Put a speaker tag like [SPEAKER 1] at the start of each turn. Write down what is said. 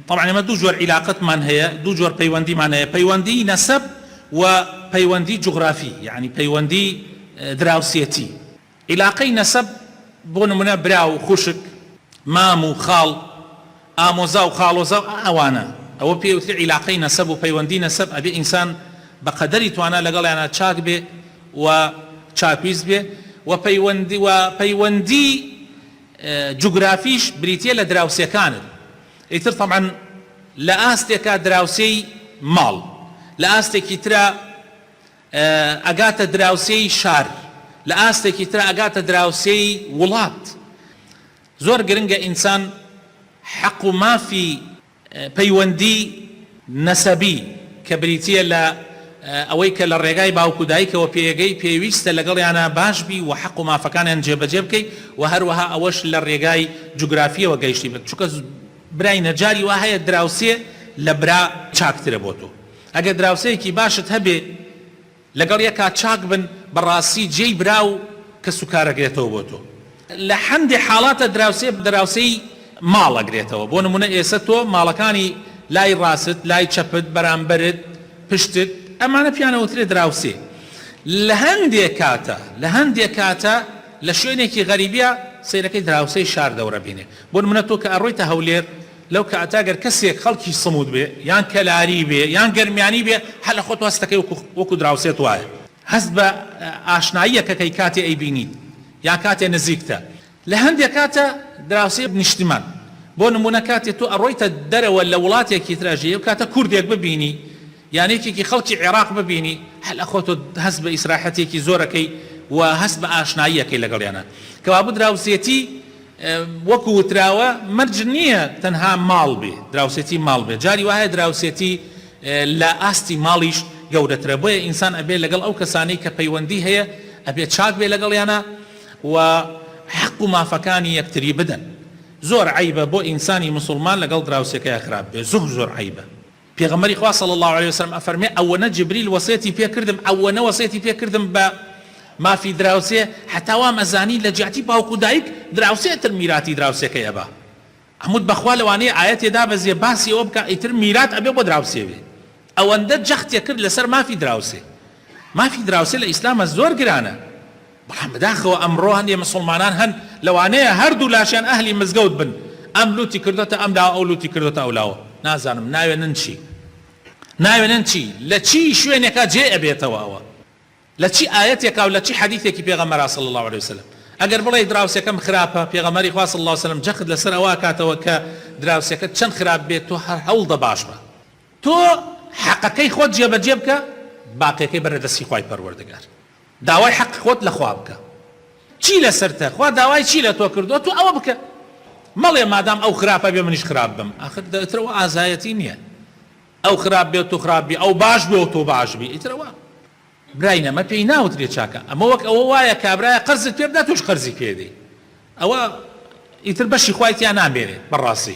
[SPEAKER 1] تەبعەن ئێمە دوو جۆر عیلاقەتمان هەیە، دوو جۆر پەیوەندیمان هەیە، پەیوەندی نەسەب و پەیوەندی جوغرافی، یەعنی پەیوەندی دراوسێتی. عیلاقەی نەسەب بۆ نمونە برا و خوشک، مام و خاڵ، ئامۆزا و خاڵۆزا و ئەوانە، ئەوە پێی ئەوترێ عیلاقەی نەسەب و پەیوەندی نەسەب، ئەبێ ئینسان بە قەدەری توانا لەگەڵیانا چاک بێ و چاکویست بێ و پەیوەندی و پەیوەندی جوگرافیش بریتیە لە دراوسێکانت ئیتر تەبعەن لە ئاستێکا دراوسێی ماڵ لە ئاستێکی ترا ئەگاتە دراوسێی شار لە ئاستێکی ترا ئەگاتە دراوسێی وڵات زۆر گرنگە ئینسان حەق و مافی پەیوەندی نەسەبی کە بریتییە لە ئەوەی کە لە ڕێگای باوک و دایکەوە پێیەگەی پێویستە لەگەڵیانا باش بی و حەق و مافەکانیان جێبەجێ بکەی و هەروەها ئەوەش لە ڕێگای جوگرافییەوە گەیشتی بن چونکە براینە جاری وا هەیە دراوسێ لە برا چاکترە بۆ تۆ ئەگەر دراوسێیەکی باشت هەبێ لەگەڵ یەکا چاک بن بەڕاستی جێی برا و کەس و کار ئەگرێتەوە بۆ تۆ. لە هەندێ حاڵاتا دراوسێ دراوسێی ماڵ ئەگرێتەوە بۆ نمونە ئێسە تۆ ماڵەکانی لای ڕاست لای چەپت بەرامبەرت پشتت ئەمانە پیان ئەوترێ دراوسێ لە هەندێ کاتا لە هەندێ کاتا لە شوێنێکی غەریبیا سەیرەکەی دراوسێی شار دەورە بینێ بۆ نمونە تۆ کە ئەڕۆیتە هەولێر لەو کاتە گەر کەسێک خەڵکی سموت بێ یان کەلاری بێ یان گەرمیانی بێ هەر لە خۆت هەست دەکەی وەکو وەکو دراوسێت وایە هەست بە ئاشناییەک ئەکەی کاتێ ئەیبینیت یان کاتێ نزیکتە لە هەندێ کاتە دراوسێ نیشتمان بۆ نمونە کاتێ تۆ ئەڕۆیتە دەرەوە لە وڵاتێکی تر ئەژی ئەو کاتە کوردێک ببینی یان یەکێکی خەڵکی عێراق ببینی هەر لە خۆتۆ هەست بە ئیسراحەتێکی زۆر ئەکەی و هەست بە ئاشنایی ئەکەی لەگەڵیانا کەوابوو دراوسێتی وەکو وتراوە مەرج نییە تەنها ماڵ بێ دراوسێتی ماڵ بێ جاری وا هەیە دراوسێتی لە ئاستی ماڵیش گەورەترە بۆیە ئینسان ئەبێ لەگەڵ ئەو کەسانەی کە پەیوەندی هەیە ئەبێ چاک بێ لەگەڵیانا و حەق و مافەکانی یەکتری بدەن زۆر عەیبە بۆ ئینسانی موسڵمان لەگەڵ دراوسێکەیا خراپ بێ زۆر زۆر عەیبە. پێغەمبەری خوا صلی اللە علیە وسلم ئەفەرمێ، ئەوەنە جبریل وەسێتی پێ کردم، ئەوەنە وەسێتی پێ کردم بە مافی دراوسێ، هەتا وام ئەزانی لە جیاتی باوک و دایک دراوسێ تر میراتی دراوسێکەی ئەبا. ئەموت بەخوا لەوانەیە ئایەتێ دابەزێ باسی ئەوە بکا ئیتر میرات ئەبێ بۆ دراوسێ بێ. ئەوەندە جەختێ کرد لەسەر مافی دراوسێ. مافی دراوسێ لە ئیسلاما زۆر گرانە. بەڵام بەداخەوە ئەمڕۆ هەندێ مسوڵمانان هەن لەوانەیە هەردوو لاشیان ئەهلی مزگەوت بن ئەم لوتی کردۆتە ئەم لاوە ئەو لوتی کردۆتە ئەو لاوە نازانم ناوێنن چی ناوێنن چی لە چی شوێنێکا جێ ئەبێتەوە ئەوە لە چی ئایەتێکا و لە چی حەدیثێکی پێغەمبەرا صلی اللە علیه وسلم ئەگەر بڵێی دراوسێکەم خراپە پێغەمبەری خوا صلی اللە علیه وسلم جەخت لەسەر ئەوە ئەکاتەوە کە دراوسێکەت چەند خراپ بێت تۆ هەر هەوڵدە باش بە تۆ حەقەکەی خۆت جێبەجێ بکە باقیەکەی بەرە دەستی خوای پەروەردگار داوای حەقی خۆت لە خوا بکە چی لەسەرتە خوا داوای چی لە تۆ کردووە تۆ ئەوە بکە مەڵێ مادام ئەو خراپە بێ منیش خراپ بم ئاخر ئیتر ئەوە ئازایەتی نییە ئەو خراپ بێ تۆ خراپ بی ئەو باش بێ و تۆ باش بی ئیتر ئەوە براینە مە پێی ناوترێ چاکە ئەمە وەک ئەوە وایە کابرایە قەرزت پێ بدات تۆش قەرزی پێ دەی ئەوە ئیتر بەشی خوای تیا نامێنێت بەڕاستی.